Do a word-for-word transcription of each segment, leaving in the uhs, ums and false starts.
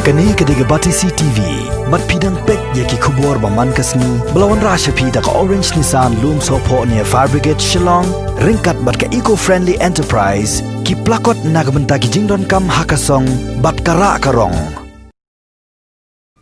Kane ka dei ka Batesi T V. Bad phi dang peit ïa ki khubor ba man ka sngi ba la wanrah sha phi da ka Orange Nissan Lumsohphoh near Fire Brigade Shillong, ryngkat bad ka Eco Friendly Enterprise, ki plakot na ka bynta ki jingdonkam ha ka song bad ka rah ka rong.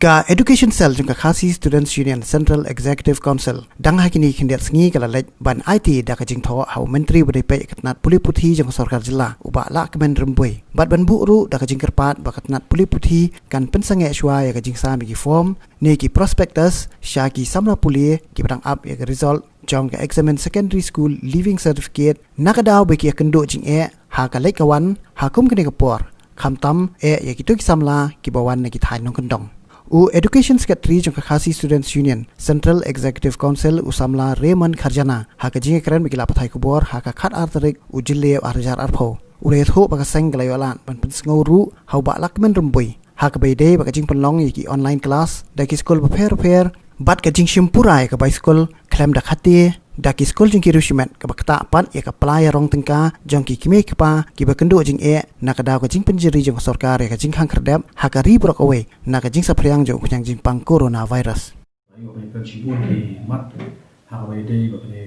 Ka Education Cell jong ka Khasi Students Union Central Executive Council dang ha kine ki khyndiat sngi ka la leit ban aiti da ka jingthoh ha u Myntri ba dei peit ka tnat pule puthi jong ka sorkar jylla, u Bah Lahkmen Rymbui, bad ban buh ruh da ka jingkyrpad ba ka tnat pule puthi kan pynsangeh shuwa ïa ka jingsam ïa ki form ne ki prospectus sha ki samla pule kiba dang ap ïa ka result jong ka Examined Secondary School Leaving Certificate, na ka daw ba ki ïakynduh jingeh ha ka leit ka wan ha kum kane ka por, khamtam eh ïa kito ki samla kiba wan na ki thaiñ nongkyndong. U Education Secretary jong ka Khasi Students Union Central Executive Council, u samla Raymond Kharjana, ha ka jingïakren bad ki lad pathai khubor ha ka khatar tarik u Jylliew arhajar arphew, u la ïathuh ba ka seng ka la ïoh lad ban pynsngew ruh ha u Bah Lahkmen Rymbui ha kaba ïadei bad ka jingpynlong ïa ki online class da ki skul bapher bapher, bad ka jingshim pura ïa ka bai skul khlem da khate da ki skul jong ki riewshimet, kaba ktah pat ïa ka pla ïarong tyngka jong ki kmie ki kpa kiba kynduh jingeh na ka daw ka jingpynjri jong ka sorkar ïa ka jingkhang khyrdep ha ka ri baroh kawei na ka jingsaphriang jong u khñiang jingpang coronavirus. Aïu, ba ngi kren shibun ki mat ha kaba ïadei bad kane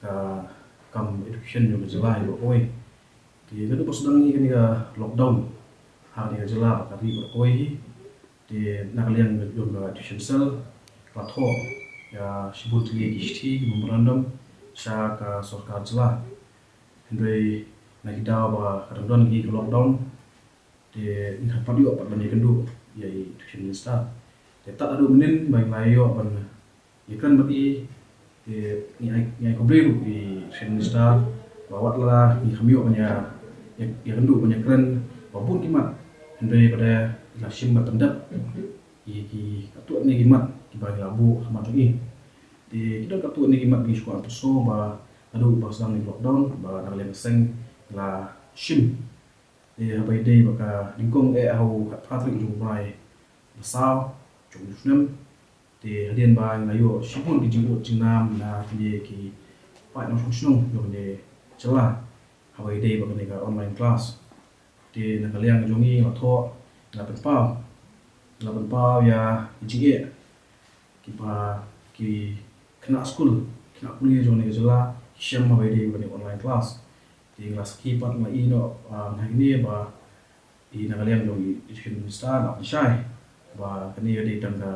ka kam education jong ka jylla baroh kawei. Te naduh ba sdang ïa kane ka lockdown ha kane ka jylla bad ka ri baroh kawei hi, te na ka liang jong ka Education Cell ka la thoh ïa shibun tylli ki shithi, ki memorandum sha ka sorkar jylla. Hynrei na ki daw ba ka dang don kane ka lockdown, te ngi hap pat ïoh pat ban ïakynduh ïa i Education Minister. Te tad haduh mynnin ba ngi la ïoh ban ïakren bad i, te ngi ai, ngi ai khublei ruh ïa i Education Minister ba wat la ngi khlem ïoh ban ïa, ïa, ïakynduh ban ïakren ba bun ki mat, hynrei pat la shim ban pyndep ïa ki katto katne ki mat kiba ngi la buh ha khmat jong i. Te ki don katto katne ki mat ba ngi shu kwah pynshai ba naduh ba sdang ïa ka lockdown ba na ka liang ka seng la shim. Te haba ïadei bad ka nyngkong eh ha u khatphra tarik jong u bnai ba saw jong u snem, te hadien ba ngi la ïoh shibun ki jingud jingnam na kine ki paid nongshong shnong jong kane ka jylla haba ïadei bad kane ka online class. Te na ka liang jong ngi la thoh, la pynpaw, la pynpaw ïa ki jingeh kiba ki khynnah skul, khynnah pule jong kane ka jylla ki shem haba ïadei bad kane ka online class. Te ngi la sakhi pat, ngi la ïoh, ah, na kine ba i na ka liang jong i Education Minister la pynshai ba kane ka dei tang ka,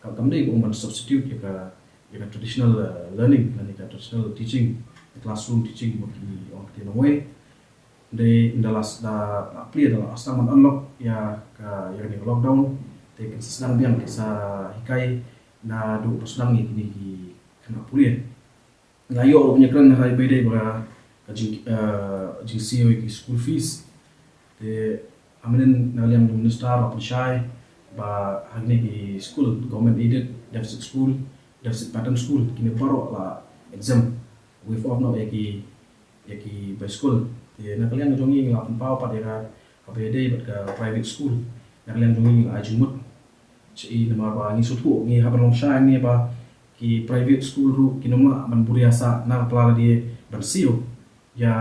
ka, kam dei ka ong ban substitute ïa ka, ïa ka traditional, eh, learning lane ka traditional teaching, classroom teaching ba ki ong ka ktien nongwei. Dei ynda la s-, da la plie, da la sdang ban unlock ïa ka, ïa kane ka lockdown, te kin sa sdang biang, kin sa hikai naduh ba sdang ïa kine ki khynnah pule. Nga ïoh ruh ban ïakren ha kaba ïadei bad ka jing, eh, jingsiew ïa ki school fees. Te ha mynnin na ka liang u minister la pynshai ba ha kine ki school government aided, deficit school, deficit pattern school, kine baroh la exempt, waive off noh ïa ki, ïa ki bai school. Te na ka liang jong ngi la pynpaw pat ïa ka, kaba ïadei bad ka private school. Na ka liang jong ngi la ai jingmut sha i namar ba ngi sngewthuh, ngi hap ban long shai ngi ba ki private school ruh kin ym lah ban buh ïa sa na ka pla lade ban siew ïa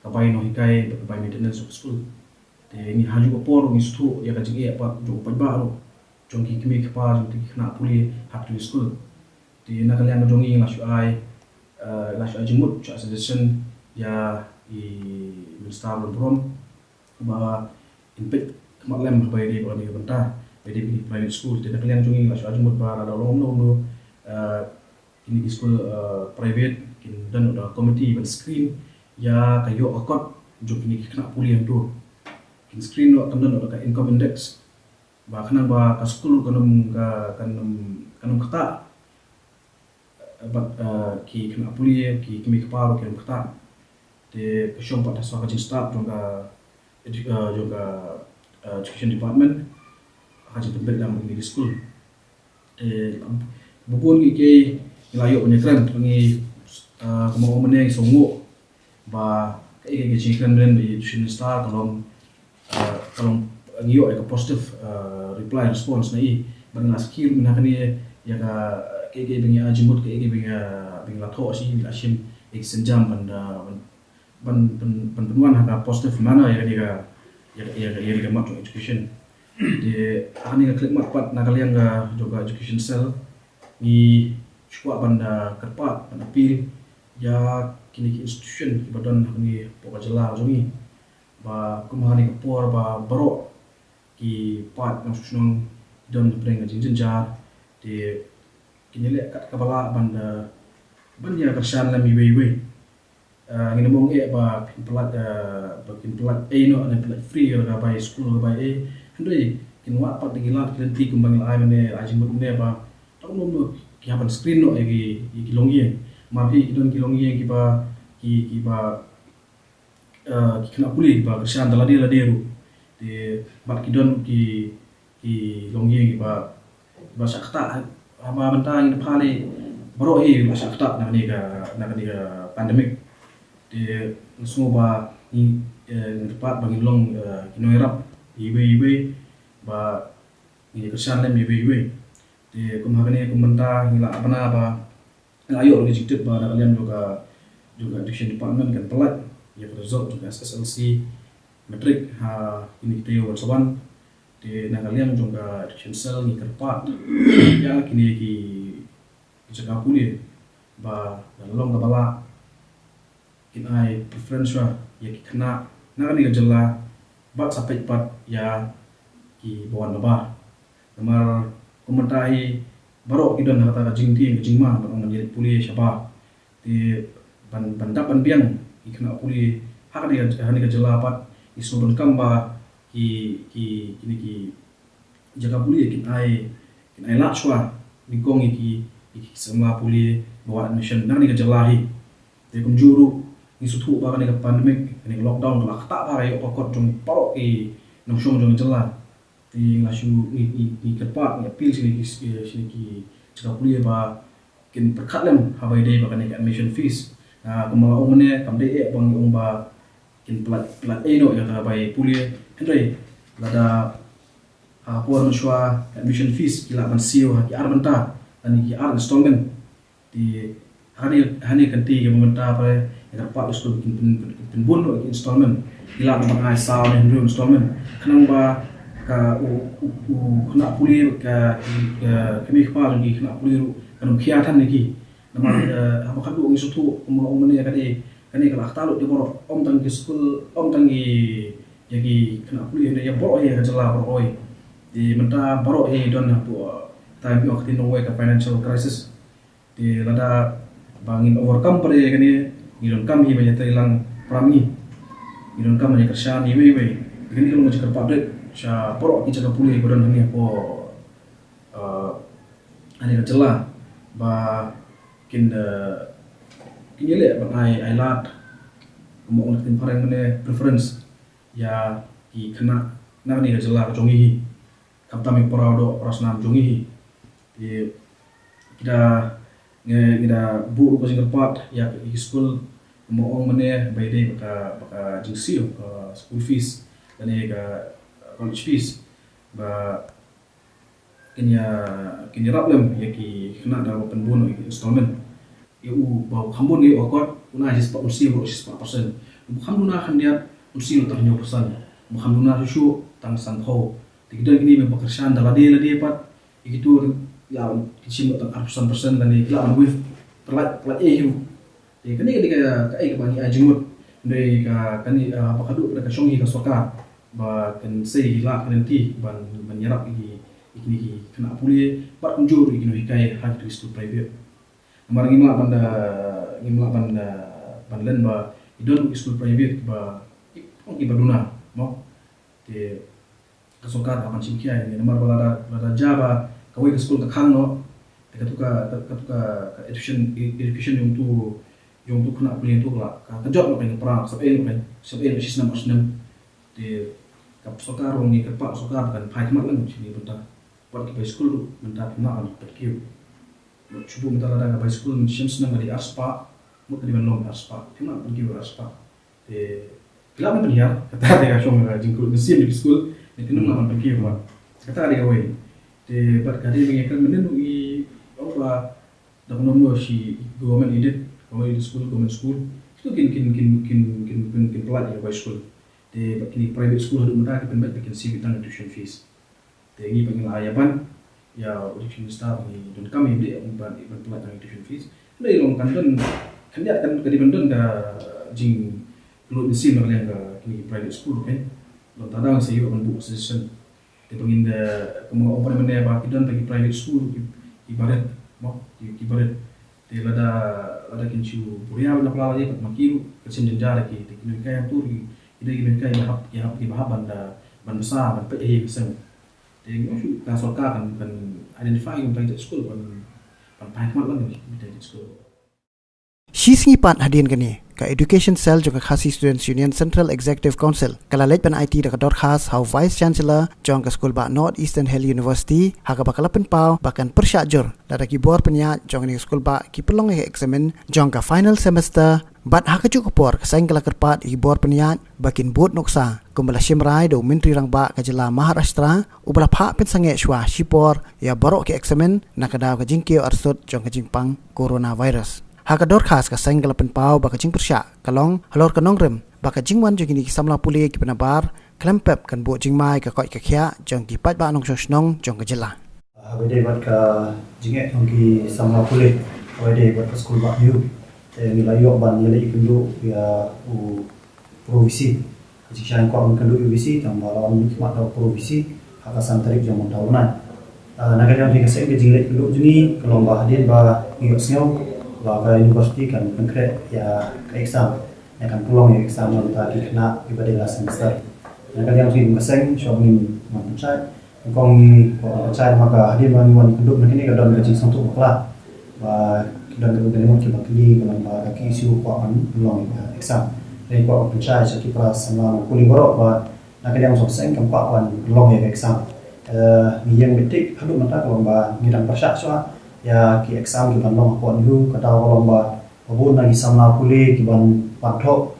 ka bai nonghikai bad ka bai maintenance of school. Te ngi ha juk ka por ngi sngewthuh ïa ka jingeh pat jong u paidbah ruh, jong ki kmie ki kpa, jong ki khynnah pule ha ki school. Te na ka liang jong ngi la shu ai, eh, la shu ai jingmut, shu ai suggestion ïa i minister ba burom ba in peit khmat lem haba ïadei bad kane ka bynta, ba ïadei bad kine ki private school. Te na ka liang jong ngi la shu ai jingmut ba lada long kumno kumno, eh, kine ki school, eh, private kin don da ka committee ban screen ïa ka ïoh ka kot jong kine ki khynnah pule hangto. Kin screen noh, kan don da ka income index ba khnang ba ka school kan ym, ka, kan ym, kan ym ktah. Bad, eh, ki khynnah pule, ki kmie ki kpa ruh ki ym ktah. Te ka shong pat ha ka jingstad jong ka edu-, eh, jong ka, eh, education department ha ka jingpynbeit lang bad kine ki school. Te bun bun kiei kiei ngi la ïoh ban ïakren, ngi, eh, kumba ong mynne ngi sngewnguh ba kaei kaei ka jingkren mynne bad i education minister ka long, ah, ka long, ngi ïoh ïa ka positive, ah, reply, response na i. Bad nga la sakhi ruh mynta kane ïa ka, ah, kaei kaei ba ngi ai jingmut, kaei kaei ba ngi, ah, ba ngi la thoh shi, ngi la shim ïa ki sienjam ban, ah, ban, ban, ban, ban pynwan ha ka positive manner ïa kane ka, ïa ka, ïa ka, ïa ka mat jong education. Te ha kane ka khyllipmat pat na ka liang ka jong ka education cell ngi shu kwah ban, ah, kyrpad ban appeal ïa kine ki institution kiba don ha kane hapoh ka jylla jong ngi ba kum ha kane ka por ba baroh ki paid nongshong shnong ki don hapdeng ka jingjynjar. Te kin ïaleh kat kaba lah ban, ah, ban ïa kyrshan lem iwei iwei. Ah, ngin ym ong eh ba kin pynlait, ah, ba kin pynlait ei noh ne pynlait free ïa ka bai skul ka bai ei. Hynrei kin wad pat da ki lad ki lynti kumba ngi la ai mynne, ai jingmut mynne ba tang ym noh ki hap ban screen noh ïa ki, ïa ki longïing. Namar hi ki don ki longïing kiba, ki, kiba, ah, ki khynnah pule kiba kyrshan da lade lade ruh. Te bad ki don ki, ki longïing kiba, kiba shah ktah, haba mynta ngin phah lei baroh hi ba shah ktah na kane ka, na kane ka pandemic. Te nga sngew ba ngi, eh, ngi kyrpad ba ngin long, eh, ki nongïarap iwei iwei ba ngin ïa kyrshan lem iwei iwei. Te kum ha kane kum mynta ngi la bna ba ngi la ïoh ruh ka jingtip ba na ka liang jong ka, jong ka education department kan pynlait ïa ka result jong ka S S L C matric ha kine ki taïew ban sa wan. Te na ka liang jong ka education cell ngi kyrpad ïa kine ki, ki jaka pule ba la long kaba lah kin ai preference shuwa ïa ki khynnah na kane ka jylla bad sa peit pat ïa kiba wan nabar. Namar kum mynta hi baroh ki don ha kata ka jingtieng ka jingma ban ong ban ïaleit pule shabar. Te ban, ban dap ban biang ki khynnah pule ha kane ka, ha kane ka jylla pat ngi sngewdonkam ba ki, ki, kine ki jaka pule kin ai, kin ai lad shuwa nyngkong ïa ki, ïa ki samla pule ba wad admission na kane ka jylla hi. Te kumjuh ruh ngi sngewthuh ba kane ka pandemic, kane ka lockdown ka la ktah bha ïa ka kot jong baroh ki nongshong jong ka jylla. Te nga shu ngi, ngi, ngi kyrpad, ngi appeal sha kine ki, sha kine ki jaka pule ba kin pyrkhat lem haba ïadei bad kane ka admission fees. Ah, kumba la ong mynne, kam dei eh ba ngi ong ba kin pynlait, pynlait ei noh ïa kata ka bai pule. Hynrei lada ha ka por mynshuwa admission fees ki lah ban siew ha ki ar bynta lane ki ar installment. Te ha kane, ha kane ka kynti kaba mynta pat ngi kyrpad ïa ki skul ba kin pyn, pyn, pynbun noh ïa ki installment. Ki lah ban ai saw ne hynriew installment. Khnang ba ka u, u, u khynnah pule ka, ka kmie kpa jong ki khynnah pule ruh kan ym khia than ïa ki. Namar, eh, haba khadduh ngi sngewthuh kumba nga ong mynne ka dei, kane ka la ktah lut ïa baroh, ym tang ki skul, ym tang ki, ïa ki khynnah pule, ïa baroh hi ha ka jylla baroh kawei. Te mynta baroh hi don hapoh, eh, kata ngi ong ha ka ktien Nongwei ka financial crisis. Te lada ba ngin overcome pat ïa kane, ngi donkam hi ban ïatrei lang para ngi. Ngi donkam ban ïakyrshan iwei iwei. Te kane ka long ka jingkyrpad rit sha baroh ki jaka pule ba don hangne hapoh, eh, hangne ka jylla ba kin, eh, kin ïaleh ban ai, ai lad, kumba ong ha ka ktien phareng mynne, preference ïa ki khynnah na kane ka jylla ka jong ngi hi. Khamtam ïa para doh para snam jong ngi hi. Te ki da, ngi, ngi da buh ruh ka jingkyrpad ïa ki skul, kumba ong mynne, ba ïadei bad ka, bad ka jingsiew ka school fees lane ka college fees ba kin ïa, kin ïarap lem ïa ki khynnah da kaba pynbun ïa ki installment. Ïa u ba u kham bun ïa u akot, un ai shispah, un siew baroh shispah percent. U ba kham duna khyndiat, un siew tang hynñiew percent. U ba kham duna shuh shuh tang sanphew. Te ki don kine ba kyrshan da lade lade pat, ïa kito ki la, kin shim tang arphew san percent lane ki la ban waive. Pynlait, pynlait ei hi ruh. Te kane ka dei ka, kaei kaba ngi ai jingmut. Hynrei ka, kane, ah, ba khadduh ka shong hi ka sorkar ba kan sei hi lad ka lynti ban, ban ïarap ïa ki, ïa kine ki khynnah pule bad kumjuh ruh ïa ki nonghikai ha kito ki skul private. Namar ngim lah ban da, ngim lah ban da, ban len ba ki don ki skul private ba ki, kiba duna, mo. Te ka sorkar ka ban shim khia ïa ngi namar ba lada, lada jia ba kawei ka skul ka khang noh, te katu ka, ka, katu ka, ka education, education jong utu, jong utu khynnah pule jong utu ka la, ka, ka jot noh ka pra, sep ei noh ka, sep ei noh shisnem ar snem. Te ka sorkar ruh ngi kyrpad sorkar ba kan phai khmat lang sha kane ka bynta. Wat ki bai skul ruh mynta phim lah ban pynkiew. Shu buh mynta lada ka bai skul mynshem snem ka dei arspah, mut ka dei ban long arspah. Phim lah ban pynkiew arspah. Te ki lah ban pynhiar, kata te ka shong ka jingkyrkhu mynsiem jong ki skul, ne ki nym lah ban pynkiew ba. Kata ka dei kawei. Te bad ka dei ba ngi kren mynnin ruh ngi ong ba da kumno kumno shi government aided, government aided school, government school. Kito kin, kin, kin, kin, kin, kin, kin pynlait ïa ka bai skul. Te bad kine private school haduh mynta ki pynbeit ba kin siew tang tuition fees. Te ngi pat ngi la ïa ban ïa u Education Minister, ngi donkam ïa u dei ban, ban pynlait ïa tuition fees. Hynrei long kan don, kan ïa kan ka dei ban don ka jingkylluid mynsiem na ka liang ka kine private school, okay? Long ta dang sa ïoh ban buh suggestion. Te ba ngin da, kumba ong mynne ba ki don ta ki private school ki, ki barit, mo, ki, ki barit. Te lada, lada kin shu buria na pla lagi pat ma ki ruh, ka sien jynjar ki, te ki nonghikai hangtu ki, ki dei ki nonghikai ba hap, ki hap, ki ba hap ban da, ban bsa, ban peit ïa ka seng. Te ngi ong shu ka sorkar kan, kan identify ïa ka private school, ban, ban phai khmat lang ïa ka private school. Shi sngi pat hadien kane, ka Education Cell jong ka Khasi Students Union Central Executive Council ka la leit ban aiti da ka dorkhas ha u Vice Chancellor jong ka skulbah North Eastern Hill University, ha kaba ka la pynpaw ba kan pyrshah jur lada ki bor pynïaid jong kane ka skulbah ki pynlong ïa ka eksamin jong ka final semester. Bad ha kajuh ka por ka seng ka la kyrpad ïa ki bor pynïaid ba kin bud nuksa, kumba la shim rai da u Myntri Rangbah ka jylla Maharashtra, uba la phah pynsangeh shuwa shipor ïa baroh ki eksamin na ka daw ka jingkiew arsut jong ka jingpang coronavirus. Ha ka dorkhas ka seng ka la pynpaw ba ka jingpyrshah ka long halor ka nongrim ba ka jingwan jong kine ki samla pule kiba nabar khlem pep kan buh jingma ïa ka koit ka khiah jong ki paidbah nongshong shnong jong ka jylla. Haba ïadei bad ka jingeh jong ki samla pule haba ïadei bad ka skulbah U, te ngi la ïoh ban ïaleit ïakynduh ïa u Pro VC. Ka jingshai kwah ban kynduh ïa u VC, tang ba la wan mih khmat da u Pro VC ha ka san tarik jong mynta u bnai. Ah, na ka liang jong ka seng, ka jingleit kynduh jong ngi ka long ba hadien ba ngi ïohsngew ba ka university kan pynkhreh ïa ka exam, ne kan pynlong ïa ka exam na ka bynta ki khynnah kiba dei last semester. Na ka liang jong ngi kum ka seng, shuwa ba ngin wan pynshai, nyngkong ngi kwah ban pynshai namar ka hadien ba ngi wan kynduh na kane ka don ka jingsngewthuh bakla ba ki don ka bynta ki ngut kiba kylli ka long ba ka KSU kwah ban pynlong ïa ka exam. Hynrei ngi kwah ban pynshai sha ki para samla nongpule baroh ba na ka liang jong ka seng kam kwah ban pynlong ïa ka exam. Eh, ngi ïeng beit thik haduh mynta ka long ba ngi dang pyrshah shuwa ïa ki exam kiban long hapoh NEHU, ka daw ka long ba ba bun na ki samla pule kiban pan thoh.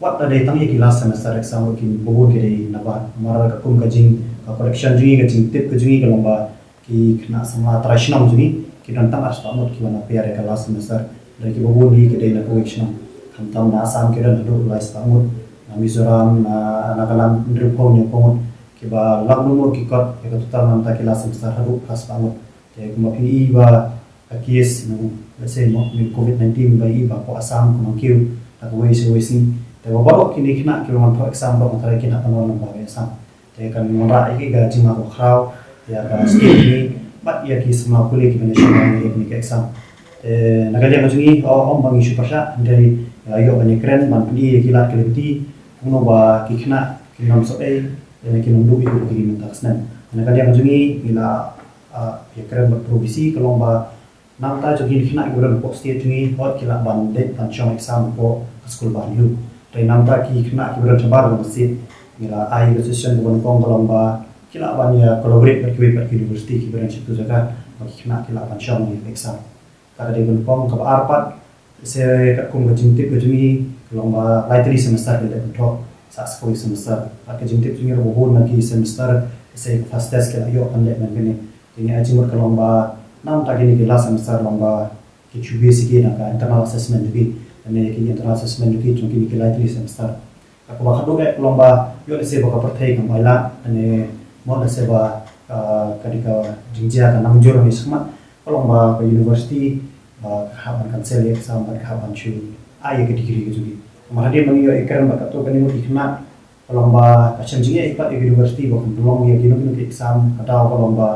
Wat la dei tang ïa ki last semester exam ruh ki ba bun ki dei nabar. Namar ka kum ka jing, ka collection jong ngi, ka jingtip ka jong ngi ka long ba ki khynnah samla trai shnong jong ngi ki don tang arspah ngut kiban appear ïa ka last semester. Hynrei ki ba bun ki dei na kawei ka shnong. Khamtam na Assam ki don haduh lai spah ngut, na Mizoram, na Nagaland hynriewphew hynñiewphew ngut, kiba lak ngut ki kot ïa ka total namar ki last semester haduh phra spah ngut. Te kumba phi i ba ka case, no, let's say, mo, ni COVID nineteen ba i ba hapoh Assam ka long kiew na kawei sha kawei sngi. Te ba baroh kine ki khynnah kiba wan thoh exam baroh mynta ki hap ban wan lyngba ka exam. Te kan wanrah ïa ki ka jingma kaba khraw ïa ka state ni bad ïa ki samla pule kiba nang shim ïa kine ki exam. Te na ka liang ka jong ngi, ym ba ngi shu pyrshah, hynrei ngi la ïoh ban ïakren ban pyni ïa ki lad ki lynti kumno ba ki khynnah kin ym sop ei, lane kin ym duh ïa ki degree mynta ka snem. Na ka liang ka jong ngi, ngi la ah, ïakren bad Pro VC ka long ba na ka bynta jong ki khynnah kiba don hapoh state jong ngi, hooid ki lah ban leit ban shong exam hapoh ka skulbah NEHU. Hynrei na ka bynta ki khynnah kiba don shabar jong ka state, ngi la ai ka suggestion kaba nyngkong ka long ba ki lah ban ïa collaborate bad kiwei pat ki university kiba don sha kito ki jaka ba ki khynnah ki lah ban shong ïa ka exam. Kata ka dei kaba nyngkong. Kaba ar pat, lehse katkum ka jingtip ka jong ngi ka long ba lai tylli semester ki la dep ban thoh, sa sa kawei semester. Bad ka jingtip jong ngi ruh ba bun na ki semester, lehse ka first test ki la ïoh ban leh ban kane. Te ngi ai jingmut ka long ba na ka bynta kine ki last semester long ba ki shu base ïa ki na ka internal assessment jong ki, lane ki internal assessment jong ki jong kine ki lai tylli semester. Kaba khatduh eh ka long ba ïoh lehse ba ka pyrthei kam ai lad, lane mo lehse ba, ah, ka dei ka jingjia ka nang jur hangne shakhmat, ka long ba ka university ba ka hap ban cancel ïa ka exam bad ka hap ban shu ai ïa ka degree ka jong ki. Namar hadien ba ngi ïoh ïakren bad katto katne ngut ki khynnah, ka long ba ka shem jingeh pat ïa ka university ba kan pynlong ïa kino kino ki exam, ka daw ka long ba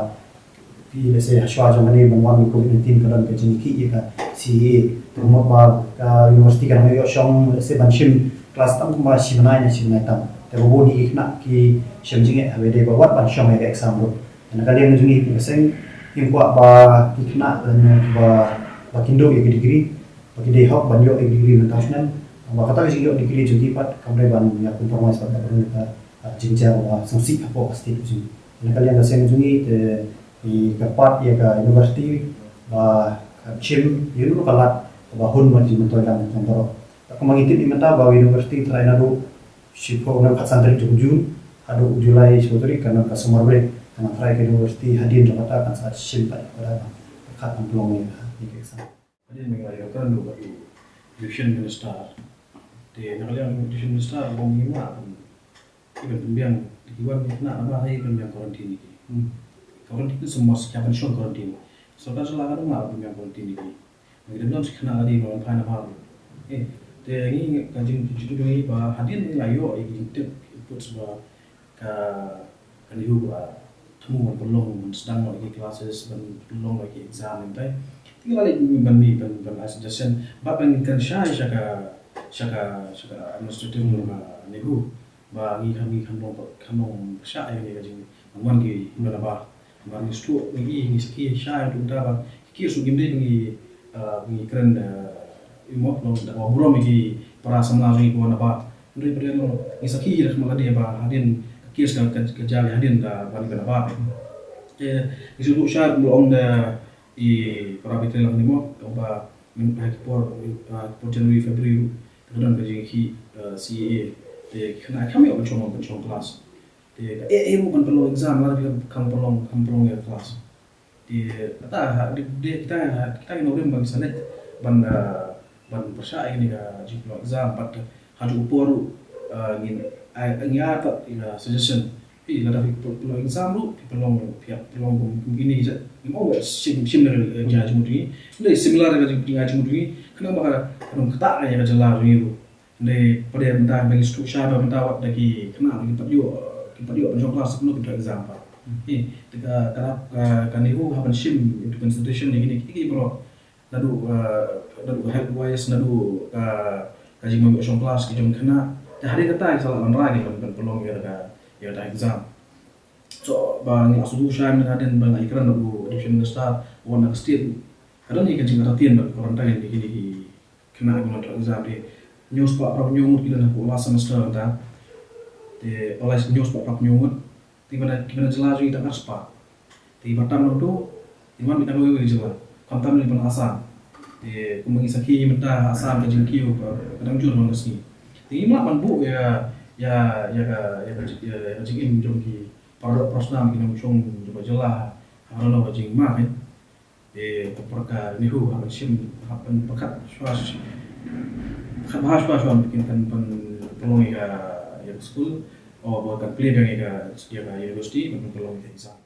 phi, lehse, hashwa jong kane ban wan ïa ka COVID nineteen ka don ka jingïakhih ïa ka CAA. Te mut ba ka university ka nang ïoh shong, lehse, ban shim class tang kumba shi bnai ne shi bnai tam. Te ba bun hi ki khynnah ki shem jingeh haba ïadei ba wat ban shong ïa ka exam ruh. Te na ka liang jong ngi kum ka seng, ngim kwah ba ki khynnah lane ba, ba kin duh ïa ka degree, ba ki dei hok ban ïoh ïa ka degree mynta u snem. Ba kata ka jingïoh degree jong ki pat kam dei ban ïa compromise bad ka, ah, jingjia ba sngewsih hapoh ka state jong ngi. Na ka liang ka seng jong ngi te ngi kyrpad ïa ka university ba kan shim ïa kano ka lad kaba hun bad jingmyntoi lang jong baroh. Te kumba ngi tip mynta ba ka university tharai naduh shiphew, naduh khatsan tarik jong u June haduh u July shiphew tarik kan don ka summer break. Kan nang tharai ka university hadien jong kata kan sa shim pat ïa ka lad ban pyrkhat ban pynlong ïa ka exam. Hadien ba ngi la ïakren ruh bad u Education Minister, te na ka liang u Education Minister ba ngi ma, i ban pynbiang Ki wan ki khynnah nabar ha ïa ban biang quarantine ïa ki. Hmm. Quarantine sa mos, ka ban shong quarantine. Sorkar sha la ka dang la ban biang quarantine ïa ki. Ngi dang don shi khynnah lade ba wan phai nabar. Eh, te ngi ka jing, jingtip jong ngi ba hadien ngi la ïoh ïa ki jingtip inputs ba ka, ka NEHU ba thmu ban pynlong, ban sdang noh ïa ki classes, ban pynlong noh ïa ki exam, ngi tai. Te ngi la leit ban mih, ban, ban ai suggestion. Bad ban kren shai sha ka, sha ka, sha ka administrative jong ka NEHU. Ba ngi kham, ngi kham long, kham long pyrshah ïa kane ka jing, ban wan ki hynmen nabar. Ba ngi sngewthuh, ngi, ngi sakhi shai, to da ba ki shu kim dei ba ngi, ah, ngi kren, ah, imo, long da ba burom ïa ki para samla jong ngi ki wan nabar. Hynrei pyrshah long, ngi sakhi ïa ka khmat lade ba hadien ka case ka, ka, ka jia hadien da ba ngi wan nabar. Te ngi sngewthuh shai ba long da i para bynta lang ni mo, ba mynta ha ki por, ha ki por January, February ruh, te ka don ka jingkhih, eh, C A A. Te ki khynnah kham ïoh ban shong, ban shong class. Te ka eh eh ruh ban pynlong exam, lada phi kham pynlong, kham pynlong ïa class. Te kata ha, de, de, kita, kita ki nongrim ba ngi sa leit ban, eh, ban pyrshah ïa kane ka jingpynlong exam, bad haduh u por ruh, eh, ngin ai, ngi ai pat ïa suggestion. Phi lada phi pynlong exam ruh, phi pynlong, phi ïa pynlong kum, kum kine ki jait. Ngim ong ba shim, shim na ka jingïaid jingmut jong ngi. Hynrei similar ka jing, jingïaid jingmut jong ngi. Khnang ba ka, ka don kata ka ïa ka jylla jong ngi ruh. Hynrei pat de mynta ba ngi sngewthuh shai ba mynta wat da ki khynnah ki pat ïoh, ki pat ïoh ban shong class kumno ki thoh exam pat. Te ka, ka, ka NEHU hap ban shim into consideration ïa kine ki, ki baroh. Naduh, eh, naduh health wise, naduh ka, ka jingmyntoi shong class ki jong khynnah. Te hadien kata ki sa lah ban rai ki ban, ban pynlong ïa ka, ïa ka exam. So ba ngi la sngewthuh shai mynta hadien ba ngi la ïakren bad u Education Minister, u wan na ka state. Ka don hi ka jingïarap bad quarantine ïa kine ki khynnah ki mlien thoh exam te. Hynñiew spah phra phew hynñiew ngut ki don hapoh last semester mynta. Te, oh, last hynñiew spah phra phew hynñiew ngut. Te kiba na, kiba na jylla jong ngi tang ar spah. Te kiba tam nangto, ki wan ki tang wei wei jylla. Khamtam lei ban Assam. Te kumba ngi sakhi mynta Assam ka jingkiew ka, ka dang jur man ka sngi. Te ngim lah ban buh ïa, ïa, ïa ka, ïa ka, ïa, ïa ka jingim jong ki para doh para snam ki nongshong jong ka jylla ha kano kano ka jingma, eh. Te ka por ka NEHU hap ban shim, hap ban pyrkhat shuwa, pyrkhat bha shuwa shuwa ba kin kan pynlong ïa ka, ïa ka skul, o ba kan plie biang ïa ka, ïa ka university ban pynlong ïa ka exam.